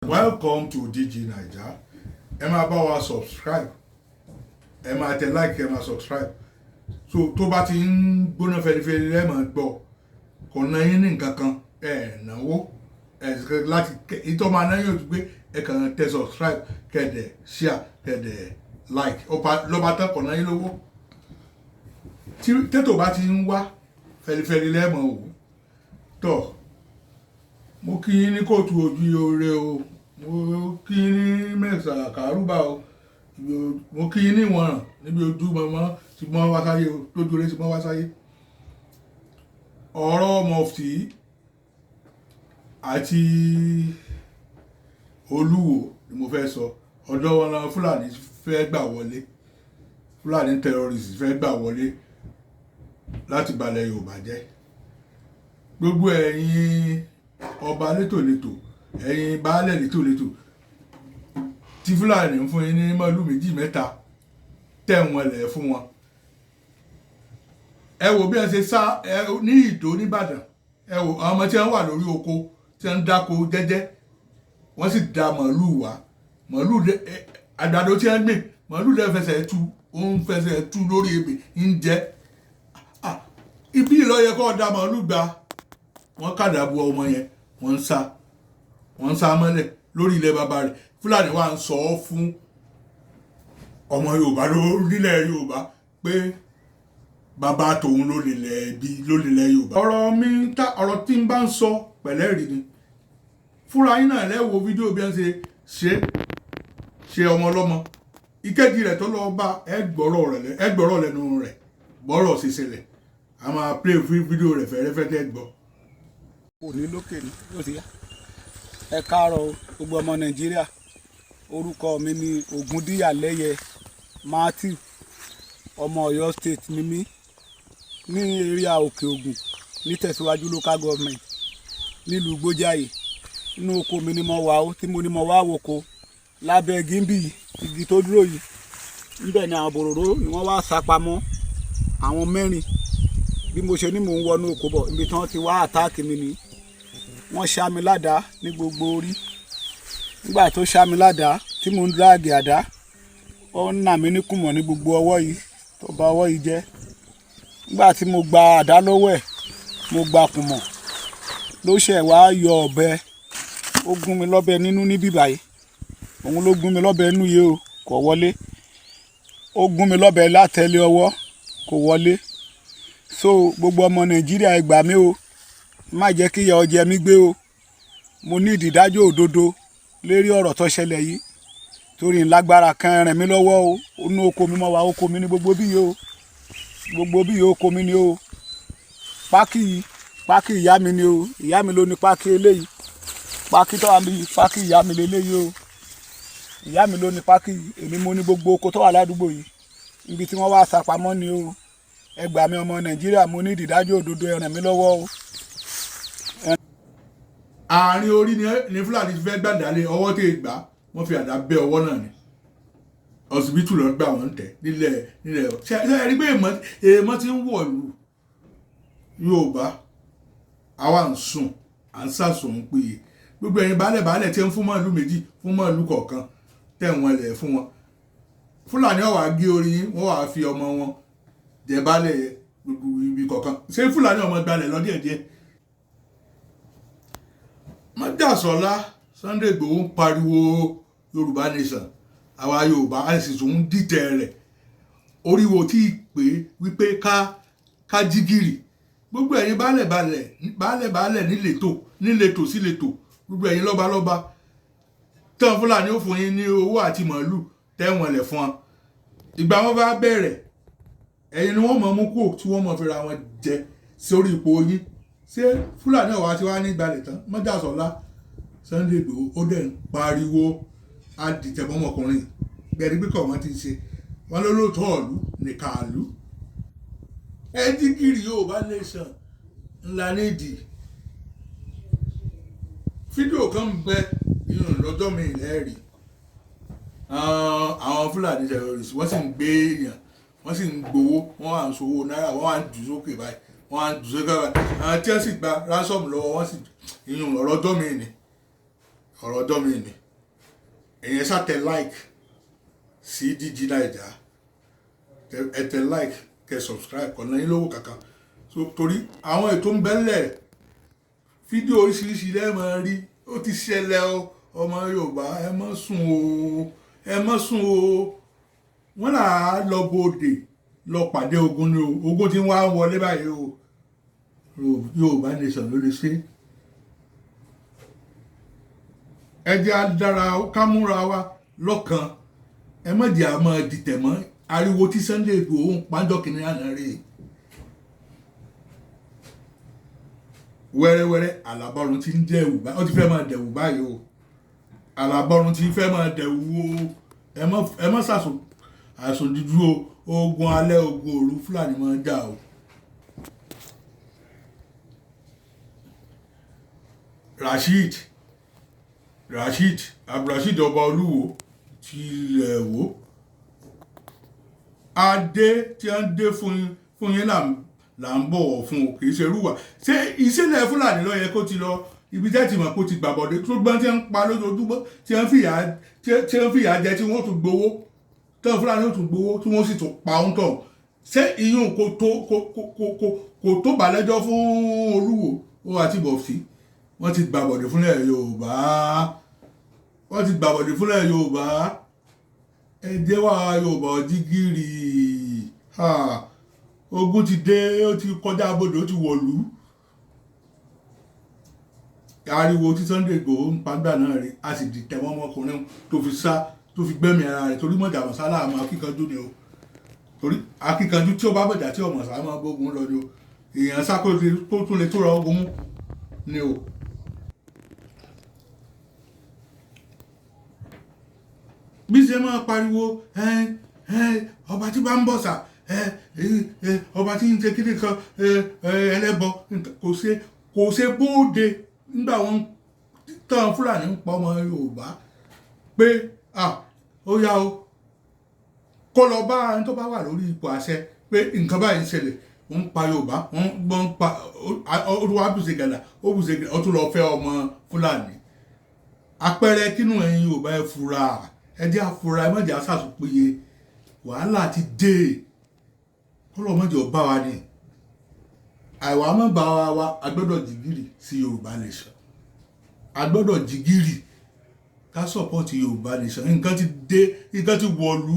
Welcome to DG Naija. Ẹ máa bá wa subscribe, ẹ máa tẹ like, ẹ máa subscribe. So tó bá ti ń gbóná fẹlifẹli lẹ́ẹ̀mọ̀ gbọ́, kò ná yín ní nǹkan kan, ẹ náwó ẹ láti ìtọ́ máa ná yín ojú pé ẹ kàn tẹ subscribe, kẹ̀dẹ̀ share, kẹ̀dẹ̀ like, lọ́ba tán, kò ná yín lówó. Tí tètò bá ti ń wá fẹlifẹli lẹ́ẹ̀mọ̀ wò tọ̀. Mo kí yín ní kóòtù ojú oore o, mo kí yín ní mẹ́sà kàrúbà o, mo kí yín ní ìwọ̀n níbi ojú mọ́mọ́ tí mọ́ wá sáyé o, lójú oore tí mọ́ wá sáyé. Ọ̀rọ̀ mọ̀fì àti Olúwo ni mo fẹ́ sọ. Ọ̀dọ̀ wọn làwọn Fúlàní fẹ́ gbà wọlé, Fúlàní terrorist fẹ́ gbà wọlé láti balẹ̀ Yorùbá jẹ́. Gbogbo ẹ̀yin ọba létòlétò, ẹ̀yin baálẹ̀ létòlétò tí Fúlàní ń fún yín ní màálù méjì mẹ́ta, tẹ̀ wọ́n lẹ̀ fún wọn, ẹ wò bí ẹ ṣe sá ẹ ní Ìdó nìbàdàn. Ẹ wò àwọn ọmọ tí wọ́n wà lórí oko tí wọ́n ń dáko jẹ́jẹ́, wọ́n sì da màálù wá, màálù àgbàdo tí wọ́n gbìn, màálù dẹ́ fẹsẹ̀ tú, ó ń fẹsẹ̀ tú lórí ebè ń jẹ ibi ìlọyẹ kọ́ da màálù gba. Wọ́n kàdà bu ọmọ yẹn, wọ́n ń sá mọ́lẹ̀ lórí ilẹ̀ bàbá rẹ̀. Fúlàní wa ń sọ ọ́ fún ọmọ Yorùbá lórílẹ̀ Yorùbá pé bàbá tòun ló lè bí ló lè Yorùbá. Ọ̀rọ̀ mi ta, ọ̀rọ̀ tí n bá ń sọ pẹ̀lẹ́ rí ni. Fúnra yín náà lẹ́wọ̀ fídíò bí wọ́n ṣe ṣe ṣe ọmọ ọlọ́mọ. Ìkejì rẹ̀ tó lọ bá ẹ gbọ́rọ̀ lẹ́nu rẹ̀, gbọ́rọ̀ ṣe ṣẹlẹ̀. A máa play fídíò rẹ̀ fẹ́rẹ́fẹ́ tẹ́ gbọ́. Kò ní lókè ní yóò ti yá. Ẹ káàárọ̀ o, gbogbo ọmọ Nàìjíríà. Orúkọ mi ni Ògúndíyàlẹ́yẹ Matthew. Ọmọ Ọ̀yọ́ State ni mí, ní area Òkè Ògùn, ní Tẹ̀síwájú Local Government, nílùú Gbójàyè. Inú oko mi ni mo wà ó, tí mo ní mo wá woko lábẹ́ gímbì, igi tó dúró yìí. Níbẹ̀ ni àwọn bòròró ni wọ́n wá sá pamọ́, àwọn mẹ́rin. Bí mo ṣe ní mò ń wọnú oko bọ̀, ibi tí wọ́n ti wá attack mi ni wọ́n ṣá mi ládàá ní gbogbo orí. Nígbà tó ṣá mi ládàá, tí mò ń drag àdá, ó ń nà mí ní kùmọ̀ ní gbogbo ọwọ́ yìí, tó bà ọwọ́ yìí jẹ́. Nígbà tí mo gba àdá lọ́wọ́ ẹ̀, mo gba kùmọ̀, ló ṣẹ̀ wá yọ ọ̀bẹ, ó gún mi lọ́bẹ nínú níbí báyìí. Òun ló gún mi lọ́bẹ nínú yìí o, kò wọlé. Ó gún mi lọ́bẹ látẹ̀lé ọwọ́, kò wọlé. So gbogbo ọmọ Nàìjíríà, ẹ gbà mí o, má jẹ́ kí ìyà ó jẹ mí gbé o. Mo ní ìdídájọ́ òdodo lérí ọ̀rọ̀ tó ṣẹlẹ̀ yìí, torí ńlágbára kan ràn mí lọ́wọ́ o. Inú oko mi mọ́ wa, oko mi ní gbogbo bí yìí o, gbogbo bí yìí oko mi ni o. Pákí yìí, pákí ìyá mi ni o. Ìyá mi ló ní pákí eléyìí. Pákí tó wà níbí, pákí ìyá mi lélẹ́yìí o. Ìyá mi ló ní pákí yìí, èmi mo ní gbogbo oko tó wà ládùúgbò yìí. Ibi tí wọ́n wá sapamọ́ ni o. Ẹ gbà mí, ọmọ Nàìjíríà, mo ní ìdídájọ́ òdodo, ẹ ràn mí lọ́wọ́ o. Àárín orí ni Fúlàní ti fẹ́ gbàdálé ọwọ́ tẹ̀ gbà, wọ́n fi àdá bẹ́ ọwọ́ náà ni. Ọsibítù lọ gbà wọ́n tẹ̀ nílẹ̀. Ṣe ẹ rí pé èèmọ̀ ti ń wọ̀lú Yorùbá? Àwa ń sùn, à ń sàsùn ń péye. Gbogbo ẹ̀yin baálẹ̀ baálẹ̀ tí ń fún màálù méjì, fún màálù kọ̀ọ̀kan, tẹ̀ wọ́n lẹ̀ fún wọn, Fúlàní ọ̀wà gé orí yín, wọ́n wàá fi ọmọ wọn jẹ baálẹ̀ gbogbo ibi kọ̀ọ̀kan. Ṣé Fúlàní ọmọ gbalẹ̀ lọ díẹ̀díẹ̀? Májàsọ́lá Sunday Igboho ń pariwo Yorùbá Nation. Àwa Yorùbá a sì tún ń dìtẹ̀ rẹ̀. Oríwo tí ì pé wípé ká jí gìrì. Gbogbo ẹ̀yin baálẹ̀ baálẹ̀ baálẹ̀ baálẹ̀ níletò níletò síletò, gbogbo ẹ̀yin lọ́balọ́ba tán, Fúlàní ó fún yín ní owó àti màálù, tẹ́wọ̀n lẹ̀ fún wọn. Ìgbà wọn bá bẹ̀rẹ̀, ẹ̀yin ni wọ́n mọ̀ mú kúrò, tí wọ́n mọ̀ fira wọn jẹ sórí ipò yín. Ṣé Fúlàní ọ̀wá tí wàá ní gbalẹ̀ tán? Mọ́jàsọ́lá Sunday Igboho ó dẹ̀ ń pariwo adìtẹ̀mọ́mọkùnrin gbẹ̀rí pé kọ̀ wọ́n ti ń ṣe wọ́n lólóòótọ́ ọ̀lú nìkàlú. Ẹ jí gìrì, Yorùbá Nation ńlá nídìí. Fídíò kan ń bẹ inú lọ́jọ́ mi lẹ́rìí, àwọn Fúlàní terrorist, wọ́n sì ń gbé èèyàn, wọ́n sì ń gbowó, wọ́n wà ń sowó náírà, wọ́n wà ń jù sókè báyìí, wọ́n wà ń jù sókè báyìí. Àwọn tí wọ́n sì gba ransom lọ́wọ́ wọ́n sì ìyún ọ̀rọ̀ ọjọ́ mi ni. Ọ̀rọ̀ ọjọ́ mi ni èyàn ṣá tẹ like sí DG Naija. Ẹ tẹ like, kẹ subscribe, kọ̀ náà yín lówó kankan. So torí àwọn ètò ń bẹ́lẹ̀, fídíò oríṣiríṣi lẹ́ẹ̀mọ rí. Ó ti ṣẹlẹ̀ o. Ọmọ Yorùbá, ẹ má sùn o, ẹ má sùn o. Wọ́n là á lọ bòde lọ pàdé ogun ni o. Ogun tí wọ́n á wọlé báyìí o. Yorùbá nation ló lè ṣe. Ẹ jẹ́ á dára ká múra wa lọ́kàn. Ẹ má jẹ́ àmọ́ dìtẹ̀ mọ́. Ariwo tí Sunday Igboho ń pàjọ́ kìnìún àná rèé. Wẹ́rẹ́wẹ́rẹ́, àlàbọ̀run ti ń dẹ̀wù báyìí. Ó ti fẹ́ máa dẹ̀wù báyìí o. Àlàbọ̀run ti fẹ́ máa dẹ̀wù o. Ẹ má ṣàṣùn àsùndíjú o. Ogun alẹ́, ogun òru, Fúlàní máa ń jà o. Rasheed Rasheed Abdulrasheed, ọba Olúwo ti ilẹ̀ wò, adé tí wọ́n dé fún yín là ń bọ̀wọ̀ fún o. Kì í ṣe irúwà. Ṣé ìṣẹ̀lẹ̀ Fúlàní ló yẹ kó ti lọ ibi tẹ́ ti mọ̀ kó ti gbàbọ̀dé tó gbọ́n tí wọ́n ń pa lójoojúmọ́, tí wọ́n fìyà jẹ, tí wọ́n tún gbowó, tí wọ́n Fúlàní ó tún gbowó, tí wọ́n sì tún pa òun tọ̀? Ṣé ìyún kò tó bàlẹ́jọ́ fún Olúwo ó àti bọ̀fí? Wọ́n ti gbàbọ̀dé fúnlẹ̀ Yorùbá. Wọ́n ti gbàbọ̀dé fúnlẹ̀ Yorùbá. Ẹ jẹ́ wá Yorùbá jígìrì. Ogun ti dé, ó ti kọjá bodò, ó ti wọ̀lú. Ariwo tí Sunday Igboho ń pagbà náà rí, a sì dìtẹ̀ mọ́ ọmọkùnrin tó fi sá, tó fi gbẹ́mìí ara rẹ̀, torí mọ̀jà mọ̀sálà àmọ́ akíkanjú ni o. Torí akíkanjú tí ó bá bọ̀jà tí ọmọ sá máa bógun lọ ni o. Èèyàn sá kó tún lè tó ra ogun mú ni o. Bí ṣe máa pariwo, ọba tí bá ń bọ̀ sà, ọba tí ń ṣe kíni kan, ẹlẹ́bọ, kò ṣe bóde nígbà wọn tán Fúlàní ń pa ọmọ Yorùbá pé ó yá o, kó lọ bá ẹni tó bá wà lórí ipò àṣẹ pé nǹkan báyìí ń ṣẹlẹ̀, wọ́n ń pa Yorùbá, wọ́n ń pa olúwa. Bùsẹ̀ gàdà, ó bùsẹ̀ gàdà, ó tún lọ fẹ́ ọmọ Fúlàní. Àpẹẹrẹ kínú ẹ̀yin Yorùbá, ẹ fura, ẹ jẹ́ àfura, ẹ má jẹ́ àṣàṣùpìyẹ. Wàhálà ti dé. Kọ́lọ́ mọ́jọ bá wa ni àìwá mọ́ bá wa wa. A gbọ́dọ̀ jìgìrì sí Yorùbá nation. A gbọ́dọ̀ jìgìrì ká support Yorùbá nation. Nǹkan ti dé, nǹkan ti wọ̀lú.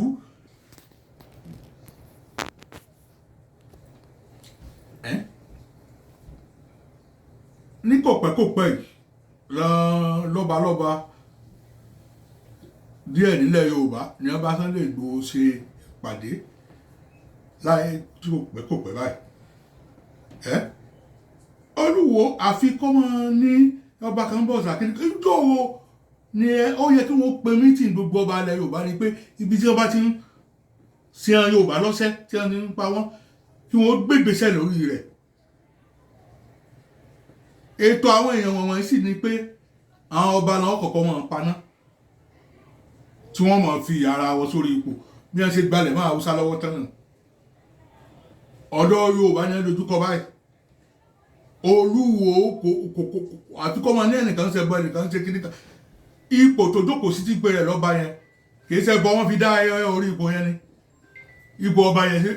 Ní kòpẹ́kòpẹ́ yìí, lọ́balọ́ba díẹ̀ nílẹ̀ Yorùbá ní wọ́n bá Sunday Igboho ṣe ìpàdé láì tí kò pẹ́ kò pẹ́ báyìí. Ẹ́ Olúwo, àfi kọ́ mọ́ ní ọba kan bọ̀ sàkíní ìjọ wo ni ó yẹ kí wọ́n pe meeting gbogbo ọba ilẹ̀ Yorùbá, ni pé ibi tí wọ́n bá ti ń ṣe Yorùbá lọ́sẹ̀, tí wọ́n ti ń pa wọ́n, kí wọ́n gbégbèsè lórí rẹ̀. Ètò àwọn èèyàn wọ̀nyí sì ni pé àwọn ọba làwọn kọ̀ọ̀kan máa paná, tí wọ́n máa fi ara wọn sórí ipò, bí wọ́n ṣe gbalẹ̀ máa Haúsá lọ́wọ́ tán náà. Ọ̀dọ́ Yorùbá ní dojúkọ báyìí. Olúwo kò àti kọ́ máa ní ẹnìkan ṣe bọ́, ẹnìkan ṣe kíníkan. Ipò tó jókòó sí ti pé rẹ̀ lọ́ba yẹn, kì í ṣe bọ́ wọ́n fi dá orí ipò yẹn ni. Ipò ọba yẹn ṣe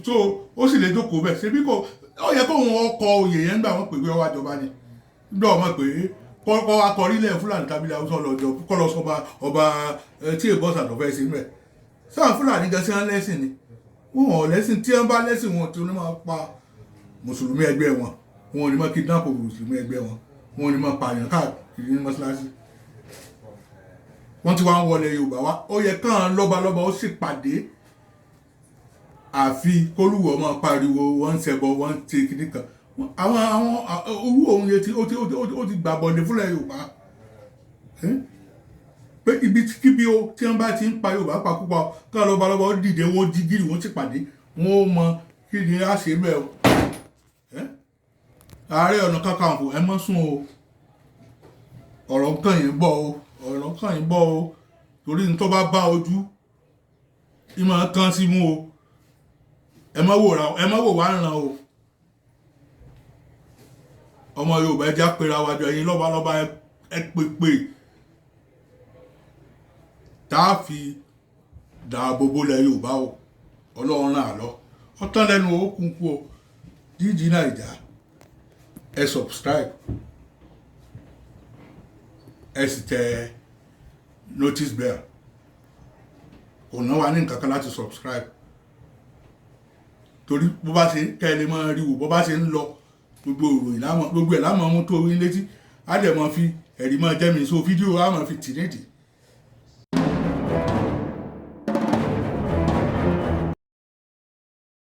tó, ó sì lè jókòó bẹ́ẹ̀. Ṣebí kò ó yẹ kó wọn ọkọ̀ oyè yẹn nígbà wọn pè pé ọwọ́ àjọba ni, nígbà wọn pè é kọ́ akọrílẹ̀ Fúlàní tàbí Haúsá lọ́jọ́ kọ́ lọ sọba ọba tí èbọ̀ sàtọ̀fẹ́ sí mẹ́. Sáà Fúlàní gan sí wọn lẹ́sìn ni? Wọn ò lẹ́sìn. Tí wọ́n bá lẹ́sìn, wọn tí wọ́n máa pa mùsùlùmí ẹgbẹ́ wọn, wọn ò ní máa kidnap mùsùlùmí ẹgbẹ́ wọn, wọn ò ní máa pààyàn káàkiri ní mọ́ṣáláṣí. Wọ́n ti wá ń wọlé Yorùbá wá. Ó yẹ káwọn lọ́balọ́ba ó sì pàdé. Àfi kólúwọ̀ máa pariwo wọ́n ń ṣẹbọ, wọ́n ń ṣe kíní kan. Àwọn owó òun yẹn ó ti gbàbọ̀dé fúnlẹ̀ Yorùbá pé ibi kíbi o tí wọ́n bá ti ń pa Yorùbá pakúpa, káwọn lọ́balọ́ba ó dìde, wọ́n jí gírì, wọ́n sì pàdé, wọ́n ó mọ kí ni a ṣe mẹ́ o. Ààrẹ Ọ̀nà Kakanfò, ẹ mọ́ sùn o. Ọ̀rọ̀ kàn yín bọ̀ o, ọ̀rọ̀ kàn yín bọ̀ o. Torí ní tó bá bá ojú ìmọ̀ kan sí mú o. Ẹ má wò ra, ẹ má wò wá ràn o. Ọmọ Yorùbá, ẹ já pera wájú. Ẹ̀yin lọ́balọ́ba, Ẹ pèpè tá a fi dáàbò bolẹ̀ Yorùbá o. Ọlọ́run ràn á lọ. Ọtán lẹ́nu ó kún kú o. DG Naija, ẹ subscribe, ẹ sì tẹ notice bell. Kò ná wa ní nǹkan kan láti subscribe, torí bó bá ṣe kẹ́ ẹ lè máa rí wò, bó bá ṣe ń lọ, gbogbo ìròyìn lámọ̀, gbogbo ẹ̀ lámọ̀ mú tó orí létí. Á dẹ̀ máa fi ẹ̀rí máa jẹ́ mi so fídíò, á máa fi tì nídìí.